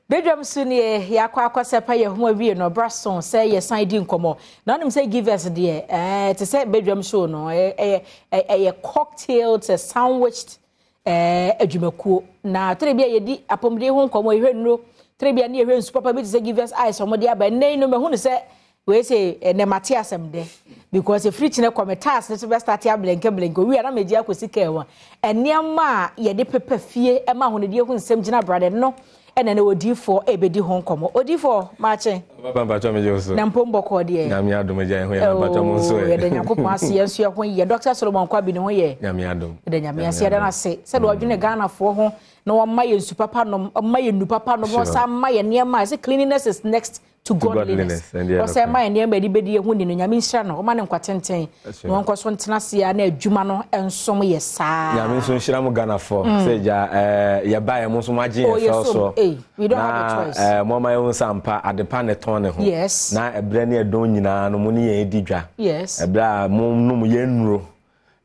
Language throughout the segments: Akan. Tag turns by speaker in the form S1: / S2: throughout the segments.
S1: Badwam so nie, yɛakɔ akɔsɛpa yɛn ho awie no, ɔbra so sɛ yɛsan di nkɔmmɔ. Na wonim sɛ Givers deɛ, ɛɛ, te sɛ badwam show no, ɛyɛ ɛyɛ cocktail, te sandwiched ɛɛ adwumakuo. Na tere bi a yɛdi apɔmuden ho nkɔmmɔ, yɛhwɛ nnuro, tere bi a ne yɛhwɛ nsu papa bi te sɛ Givers ice wɔde aba. Nnɛ yi no, mahu no sɛ Wei se ɛnɛ mate asɛm dɛ because ɛfiri kyinɛ kɔ me taas no so bɛ start ablenke blenke owie a na megye akɔsi kaa mu a nneɛma a yɛde pepa fie ɛma ahonidie ho nsɛm gyina brade no ɛna ne odiifoɔ ɛbɛdi ho nkɔmmɔ odiifoɔ maakye
S2: Papa mpakyɛ megye wo so.
S1: Na mpom bɔkɔɔ deɛ.
S2: Nyame adom agya yɛn ho yɛ na mpakyɛ mo nso ɛ.
S1: Yɛda Nyankopɔn ase yɛn nso yɛn ho yɛ. Dr. Solomon Kwabi ne ho yɛ.
S2: Nyame adom.
S1: Yɛda Nyame ase yɛda no ase sɛdeɛ ɔdwene Ghanafoɔ ho na ɔma yɛn nsu papa nom ɔma yɛn nnu papa nom na ɔsan ma yɛn nneɛma a ɛsɛ cleanliness is next to godliness ɔsɛ ma yɛn nneɛma yɛde bɛdi yɛn ho ni no nyame nhyira no ɔma no nkwa tenten na ɔnkɔ so ntena ase a na adwuma no nsom yɛ saa.
S2: Nyame nso nhyira mo Ghanafoɔ mm. sɛ gya eh, yɛba yɛ mo nso mo agye yɛn fɛw soɔ na eh, mo ama yɛn nsa mpa adepa ne tɔn ne ho
S1: yes.
S2: na ɛbrɛ ne ɛdɔn nyinaa no mo ne yɛn di dwa
S1: yes.
S2: ɛbrɛ a mo nom yɛn nnuro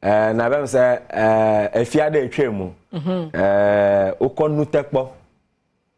S2: eh, na bɛm sɛ eh, afiade atwa mu mm-hmm. eh, wokɔ nutɛkpɔ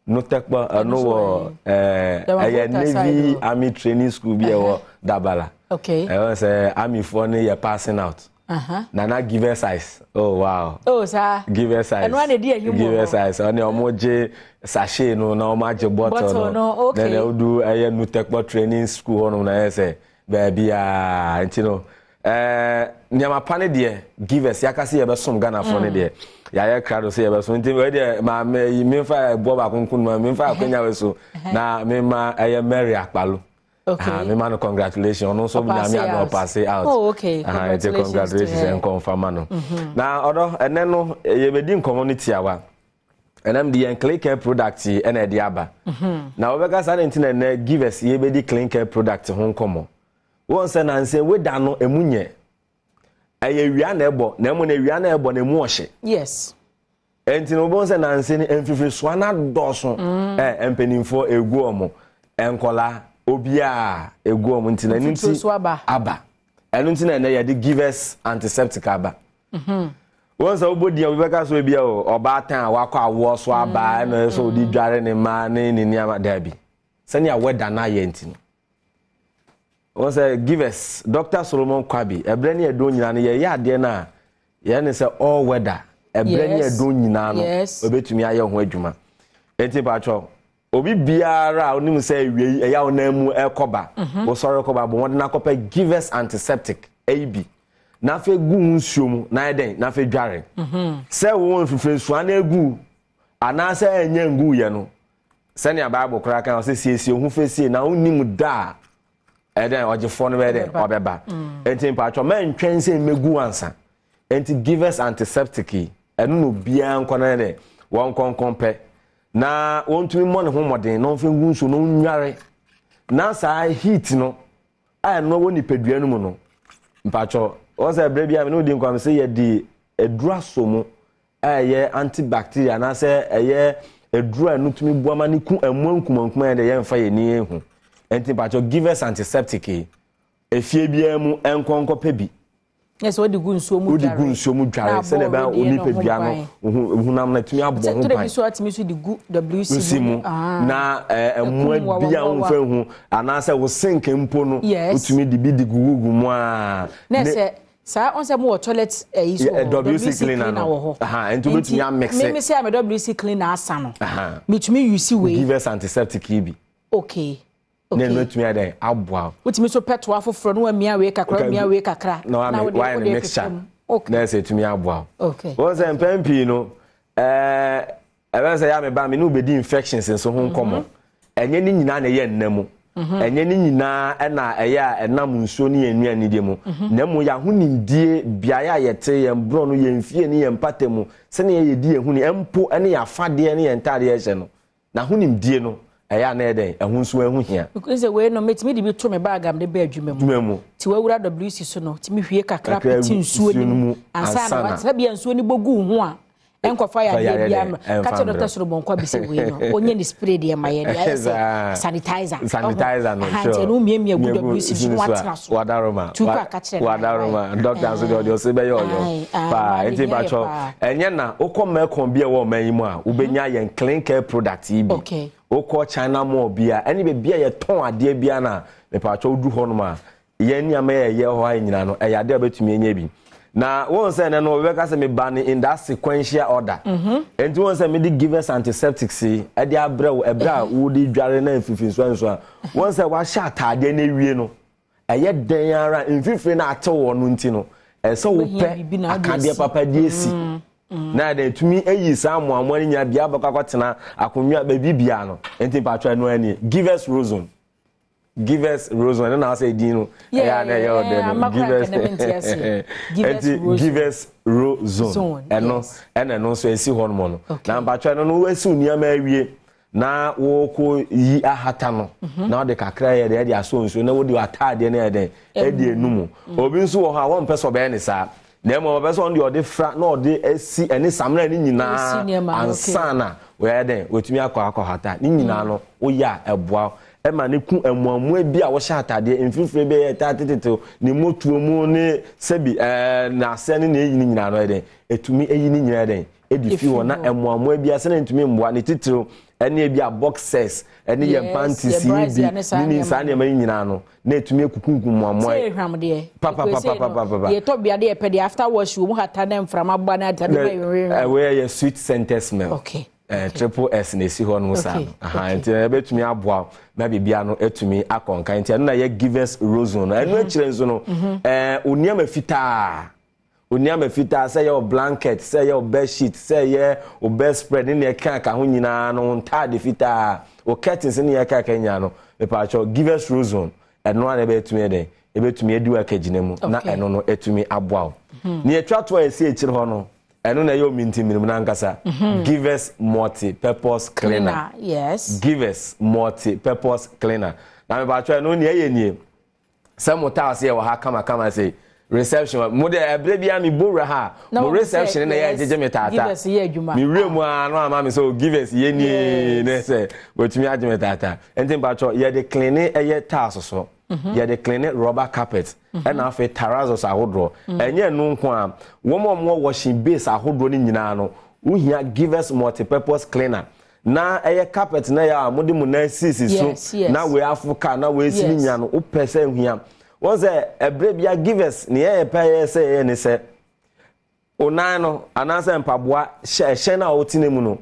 S2: Nutekpɔ ɛno wɔ ɛɛ ɛyɛ navy army training school bi ɛwɔ Dabala.
S1: Okay.
S2: Ɛwɔ sɛ army foɔ no yɛ passing out.
S1: Uh-huh.
S2: Nana give her size. Oh wow.
S1: Oh saa.
S2: Give her size.
S1: Ɛno ana edi ahim wɔ hɔ.
S2: Give her size. Ɔne ɔmo gye sachet no na ɔmo agye bottle no.
S1: Bottle no okay.
S2: Na ɛna odu ɛyɛ Nutekpɔ training school hɔ nom na ɛyɛ sɛ baabi a nti no Ɛɛ nneɛma pa no deɛ givers yɛaka sɛ yɛbɛsom Ghanafoɔ no deɛ yɛayɛ krado sɛ yɛbɛsom nti wei deɛ maa me memfa ɛboɔ baako nko no memfa akwanya wei so na mema ɛyɛ Mary Akpalo
S1: Okay.
S2: Ah, mema no congratulation ɔno nso nyame adom ɔpaase out
S1: oh, okay.
S2: Ah, nti congratulations ɛnkɔ mfa ma no mhm. na ɔdɔ ɛnɛ no yɛbɛdi nkɔmmɔ no tiawa ɛnam de yɛn clean care product yi ɛna ɛde aba
S1: mhm.
S2: na wɔbɛka saa ne nti na ɛnɛ givers yɛbɛdi clean care product ho nkɔmmɔ Wohu sɛ nansa yi weda no emu nyɛ. Ɛyɛ wia na ɛbɔ na emu na wia na ɛbɔ na emu ɔhye.
S1: Yes.
S2: Enti no wobɛhu sɛ nansa ni mfifirisoa no adɔɔso. Mm. Ɛ mpanimfoɔ egu wɔn, nkɔla obiara egu wɔn nti na ɛno nti
S1: aba.
S2: Aba. Ɛno nti na ɛnɛ yɛde givers antiseptic aba.
S1: Mm-hmm.
S2: Wɔn sɛ wobɔ din a obi bɛka so ebi o ɔbaatan a wakɔ awoɔ so aba mm. ɛna ɛsɛ odi dware ne mma ne ne nneɛma daabi. Sɛnea wɛda no ayɛ nti no. Wɔn sɛ givers Doctor Solomon Kwabi ɛbrɛ ne ɛdɔn nyinaa no yɛyɛ adeɛ no a yɛn ne sɛ all weather ɛbrɛ ne ɛdɔn nyinaa no ɛbɛtumi ayɛ ho adwuma enti mpakyɛw obi biara a onim sɛ awia yi ɛyɛ a ɔnan mu ɛkɔba mhm. wosɔre kɔba bɔ wɔn akɔpɛ givers antiseptic ɛyi bi na afei gu nsuo mu na ayɛ dɛn na afei dware
S1: mhm.
S2: sɛ wɔn mfifiri nsuo ana egu anaasɛ ɛnyɛ ngu yɛ no Sɛnea Bible koraa ka ɔsɛ siesie wo ho fɛ sie na wonnim da a ɛdɛn ɔgyefoɔ no bɛyɛ dɛn ɔbɛba.
S1: Mm.
S2: Enti mpaatwɔ mɛntwɛn sɛ mmɛgu ansa. Enti givers antiseptic yi ɛno na obiara nkɔ na dɛn wɔn nkɔnkɔn pɛ na wɔntumi mmɔ ne ho mmɔden na wɔmfa ngu nsuo na ɔnnware na saa heat no a ɛno wɔ nipadua no mu no mpaatwɔ wɔn sɛ berɛ bi a me ne wodi nkɔm sɛ yɛde aduru asɔ mu a ɛyɛ antibacteria anaasɛ ɛyɛ aduru a ɛno tumi boa ma ne ku mmoa nkumankuma yɛn deɛ yɛmfa yɛn ani nhu. Nti mpakyɛw give us antiseptic yi. Efie biara mu nkɔ nkɔpɛ bi.
S1: Yɛ sɛ wode gu nsuo mu
S2: Wode
S1: dware.
S2: gu nsuo mu dware
S1: Na
S2: sɛdeɛ
S1: abɔ
S2: ɛbɛyɛ a
S1: wedeɛ no ho
S2: onipadua
S1: ban.
S2: no honam no atumi abɔ
S1: Sɛ
S2: ho
S1: tore bi
S2: ban.
S1: so atumi so de gu WC
S2: Nsi
S1: mu.
S2: mu
S1: Ah.
S2: na eh,
S1: Ɛkum
S2: mmoa
S1: mmoawa
S2: bi a
S1: mmoawa.
S2: womfa nhu anaasɛ wo sink mpo no
S1: Yes.
S2: wotumi de bi de gugugu mu a.
S1: Na
S2: Ne-
S1: sɛ Saa ɔn sɛ mo wɔ toilet ɛyi so wɔ hɔ,
S2: WC cleaner
S1: wɔ hɔ.
S2: Nti wobɛtumi amix.
S1: Me me sɛ me WC cleaner asa no. Metumi use wei.
S2: Give us antiseptic yi bi.
S1: Okay. Okay.
S2: Na ɛno atumi ayɛ dɛn aboa.
S1: Wotumi so pɛ toa foforɔ na wamia wei kakra wamia wei kakra.
S2: Na wayɛ no mixture.
S1: Okay.
S2: Na ɛsɛ ɛtumi aboa.
S1: Okay.
S2: Wɔn sɛ mpɛn pii no ɛɛ. Ɛbɛyɛ sɛ yɛ a meba a me ne wo bɛdi infections nso ho nkɔmmɔ.
S1: Mhm.
S2: Ɛnyɛ ne nyinaa na ɛyɛ nna mu.
S1: Mhm.
S2: Ɛnyɛ ne nyinaa na ɛyɛ a ɛnam nsuo ne yɛn nnuanidie mu.
S1: Mhm.
S2: Na mmom yɛn ahonimdie, beaeɛ a yɛte, yɛn borɔno, yɛn fie ne yɛn mpata mu, sɛnea yɛdi yɛn ho ni, mpo ne yɛn afadeɛ ne yɛn ntaadeɛ a yɛhyɛ no, n'ahonimdie no, ɛyɛ a na ɛyɛ dɛn? Ɛho nso ɛho hia.
S1: Because sɛ wei no metumi de bi to me bag a mede ba adwuma mu.
S2: Adwuma mu.
S1: Nti wawura WC so no, tumi hwie kakra
S2: Kakra
S1: pete nsuo
S2: nsuo
S1: no
S2: no
S1: mu
S2: mu
S1: ansa na
S2: ansa na.
S1: watena bia nsuo no bɔ gu wo ho a. Ɛnkɔfa yadeɛ biara mmra. Ka kyerɛ Dɔkta Solomon Kwabi sɛ wei no, ɔnyɛ ne spray deɛ ma yɛn deɛ ayɛ sɛ sanitizer.
S2: Sanitizer no,
S1: sure. Nti ɛno miamia gu WC so na watena so.
S2: Wadaroma.
S1: Tu kɔ aka kyerɛ no.
S2: Wadaroma. Dɔkta nso deɛ ɔde ɔse bɛyɛ ɔyɔ. Paa, nti mpakyɛ ɛnyɛ na wokɔ Melcom bi a ɛwɔ ɔman yi mu a, wobɛnya yɛn clean care product yi bi.
S1: Okay.
S2: Wokɔ China mall bi a, ɛne baabi a yɛtɔn adeɛ biara na mepakyɛ wodu hɔnom a, Yɛn nneɛma a ɛyɛ hɔ ha nyinaa no, ɛyɛ adeɛ a wobɛtumi anya bi. Na wohu sɛ ɛnɛ no wɔbɛka sɛ meba no in that sequential order. Enti wohu sɛ mede Givers antiseptics yi de abrɛ wo ɛberɛ a wode dware na mfifiri nsuansuan a, wohu sɛ wahyɛ ataadeɛ no awie no, ɛyɛ dɛn ara mfifiri no atew wɔ no nti no, ɛsɛ sɛ wopɛ akadeɛ papa de asi. Na ɛdɛn ɛtumi ayi saa mmoamoa no nyinaa bia bɛkɔ akɔtena akonnwa baabi biara no. Enti mpakyɛw ɛno ara nie, Givers Rozone. Givers Rosemary ɛno na asɛ edin no ɛyɛ a na ɛyɛ ɔdɛ no Givers ɛnti Givers Rozone ɛno ɛna ɛno nso esi hɔ nom no na mpatwa ɛno no wasiw nneɛma awie na wɔkɔ yi ahata no mhm. na ɔde kakra yɛ dɛ ɛde asɔ nsuo na wɔde ataadeɛ no yɛ dɛ ɛde enum mm. obi nso wɔ hɔ a wɔmpɛ sɛ ɔbɛyɛ ne saa Na mmom ɔpɛ sɛ ɔno deɛ ɔde fra na ɔde asi ɛne samina no nyinaa ansa na wɔyɛ dɛn wɔatumi akɔ akɔhata ne nyinaa no woyɛ a ɛboa ɛma ne ku mmoamoa bi a wɔhyɛ atadeɛ mfimfini bi a ɛtaa tetetew ne motuo mu ne sɛbi ɛɛ n'asɛ ne n'eyi ne nyinaa no yɛ dɛn ɛtumi eyi ne nyinaa dɛn ɛdi fi hɔ na mmoamoa bi ase na ntumi mmoa ne titiriw ɛne ebi a boxers ɛne yɛn panties yi bi ne ne saa nneɛma yi nyinaa no na etumi ekukunkum mmoamoa
S1: yi. Sɛ ehwam deɛ.
S2: Papapapapapa.
S1: Deɛ ɛtɔ bia deɛ ɛpɛ deɛ after wash wɔn hata na mframa bɔ na ata ne ma yɛ.
S2: Ɛwɔ yɛ sweet scented smell.
S1: Okay.
S2: Eh, triple S na esi hɔ nom saa no. Aha, nti ɛbɛtumi aboa na biribia no atumi akɔ nkan. Nti ɛno na yɛ Givers Rozone no. Ɛno akyire nso no, ɛɛ onneɛma fitaa. Onneɛma fitaa sɛ ɛyɛ wo blanket, sɛ ɛyɛ wo bed sheet, sɛ ɛyɛ wo bed spread ne nea ɛka ka ho nyinaa no, wo ntaade fitaa, wo curtains ne nea ɛka ka nyinaa no, mepaakyɛw Givers Rozone, ɛno ara na ɛbɛtumi ayɛ dɛn? Ɛbɛtumi adi wo akagyina mu na ɛno no atumi aboa wo. Nea ɛtwa to a ɛsi akyire hɔ no, ɛno na ɛyɛ omintimmirim no ankasa. Givers Multi-Purpose Cleaner. Givers Multi-Purpose Cleaner. Na mepaakyɛw ɛno nea ɛyɛ nie. Sɛ mo tiles yɛ wɔ ha kama kama sei reception mo de ɛbrɛ bi a mi bɔ wura ha mo reception na yɛ gyegye me taata mi wura mu a no ama mi sɛ o givers yɛ nie ne sɛ otumi agye me taata nti mpatsɔ yɛ de clean ɛyɛ tiles so mhm. yɛ de clean rubber carpet mhm. ɛna afei terrazos ahodoɔ mhm. ɛnyɛ ɛno nko a wɔn a wɔwɔ washing base ahodoɔ no nyinaa no wohia givers multi-purpose cleaner Na ɛyɛ carpet na ɛyɛ a mode mo nan sisi so na wei afo car na wei si ne nyina no wopɛ sɛ hia wɔn sɛ ɛberɛ bia givers ne yɛyɛ pɛ yɛ sɛ yɛyɛ ne sɛ onan no anaasɛ mpaboa hyɛ ɛhyɛn no a wotena mu no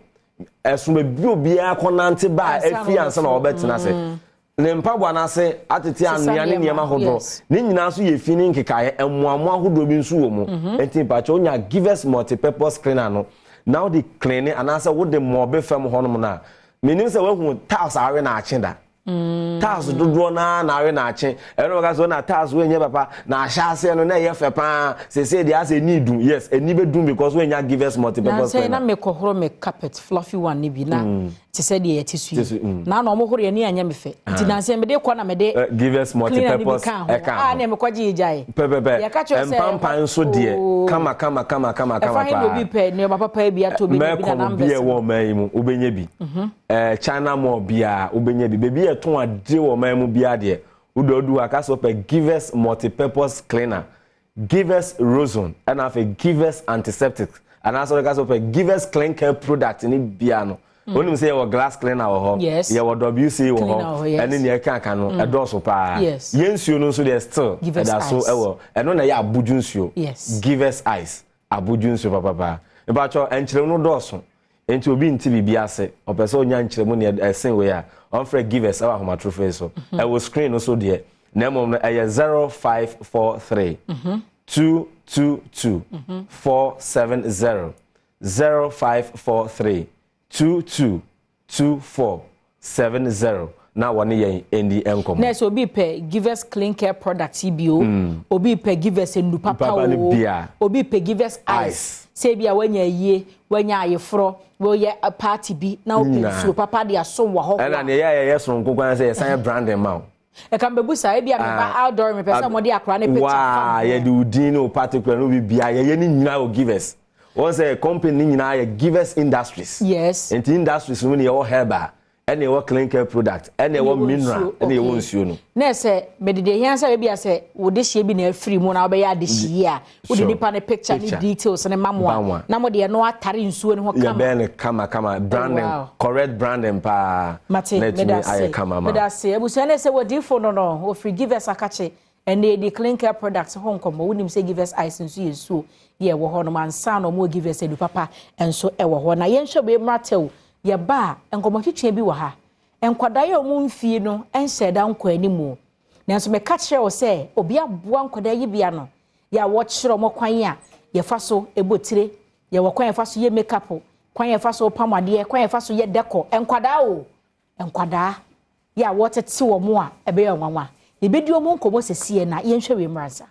S2: ɛso baabi obiara kɔnante ba a afi ansa na wɔbɛtena ase mm. Ne mpaboa no ase atete anwea ne nneɛma ahodoɔ. Ne nyinaa nso yɛ fi ne nkekaeɛ. Mmoamoa ahodoɔ bi nso wɔ mu. Enti mpakyɛ wonya Givers Multi-Purpose Cleaner no na wode cleane anaasɛ wode mɔɔbe fam hɔnom no a, mennim sɛ woahu tiles a awe na akye da. Tiles dodoɔ no ara na awe na akye. Ɛno na wɔka sɛ na tiles wei nyɛ papa na ahyɛ aseɛ no na ɛyɛ fɛ paa. Seesei deɛ asɛ ani redum. Yes, ani bɛdum because woannya Givers Multi-Purpose
S1: Nansa yi
S2: Cleaner.
S1: na mekɔhoro me carpet fluffy one no bi na te sɛ deɛ yɛte so yi mm. na na ɔmo horo yɛ ne anyɛ me fɛ nti ah. nansa mede kɔ na mede
S2: eh, givers multi-purpose
S1: ɛka ho a na mekɔgye yi gyae
S2: pɛpɛpɛ mpampan nso deɛ oh. kama kama kama kama kama
S1: paa ɛfa he na obi pɛ nneɛma papa bi atɔ bi na bi na
S2: numbers bi ɛwɔ ɔman yi mu wobɛnya bi mhm. eh, China mall biara wobɛnya bi baabi yɛ tɔn adeɛ wɔ ɔman mu biara deɛ wodɔ odu hɔ akasɛ wopɛ givers multi-purpose cleaner Givers Rozone ɛna afei Givers Antiseptic anaasɛ wɔka sɛ wopɛ Givers Clean Care product ne bia no mm. wonim sɛ yɛwɔ glass cleaner wɔ hɔ yɛwɔ WC wɔ hɔ ɛne nea ɛka aka no mm. ɛdɔɔso paa yɛn nsuo no nso deɛ still ɛda so ɛwɔ ɛno na ɛyɛ abodwo nsuo Givers Ice abodwo nsuo papapaa mpakyɛ nkyerɛmu no dɔɔso Enti obi nte biribi ase, ɔpɛ sɛ ɔnya nkyerɛmu nea ɛsen wei a, ɔmfrɛ Givers wɔ ahomatorofo yi so. Ɛwɔ screen no so deɛ, na mmom no ɛyɛ 0543 222 470, 0543 22 24 70 na wɔne yɛn nni nkɔmmɔ.
S1: Nurse obi pɛ Givers clean care products yi bi o, obi pɛ Givers nnu papa o, obi pɛ Givers ice, sɛ ebi a wanya ayie, wanya ayeforɔ, woyɛ party bi na wopɛ nsuo papa de asom w'ahɔhoɔ a.
S2: Ɛna nea ɛyɛ a yɛyɛ soronko koraa ne sɛ yɛsan yɛ branding ma wo.
S1: Ɛka mbebu saa ebi a meba outdoor mepɛ sɛ wɔde akora ne picture fam.
S2: Waa yɛde wo din ne wo particular ne wo biribiara yɛyɛ ne nyinaa wɔ Givers. Wɔn sɛ company ne nyinaa yɛ Givers Industries.
S1: Yes.
S2: Nti industries no mu ne yɛwɔ herbal, ɛna ɛwɔ clean care product, ɛna ɛwɔ mineral, ɛna ɛwɔ nsuo no.
S1: Na ɛsɛ mede deɛ hia sɛ ebi asɛ wo dehyeɛ bi na afiri mu na wobɛyɛ adehye yi a wode nipa ne picture ne details ne ma mo a na mo deɛ no atare nsuo no ho kama.
S2: Yɛbɛn no kama kama branding oh, wow. Correct branding paa.
S1: Mate meda ase meda ase abusua ne sɛ wɔdifo no no wɔfiri Givers akakye. Ɛnnɛ yɛdi clean care products ho nkɔmmɔ. Wonim sɛ Givers Ice nso yɛ nsuo yɛ ɛwɔ hɔ nom ansa na wɔn Givers adu papa nso ɛwɔ hɔ. Na yɛnhwɛ wei mmra tɛw. Yɛba a, nkɔmmɔtwetwe bi wɔ ha. Nkwadaa yi a wɔn mfie no nhyɛɛ da nkɔ anim o. Nanso meka kyerɛ wo sɛ obi aboa nkwadaa yi bi ano yɛ a wɔkyerɛ wɔn kwan a yɛfa so bɔ tire, yɛwɔ kwan a yɛfa so yɛ makeup, kwan a yɛfa so pam adeɛ, kwan a yɛfa so yɛ dɛkɔ. Nkwadaa o! Nkwadaa yɛ a wɔtete wɔn a ɛbɛyɛ nwanwa. Yɛbɛdi wɔn nkɔmmɔ sɛsiɛ na yɛnhwɛ wei mmra nsa.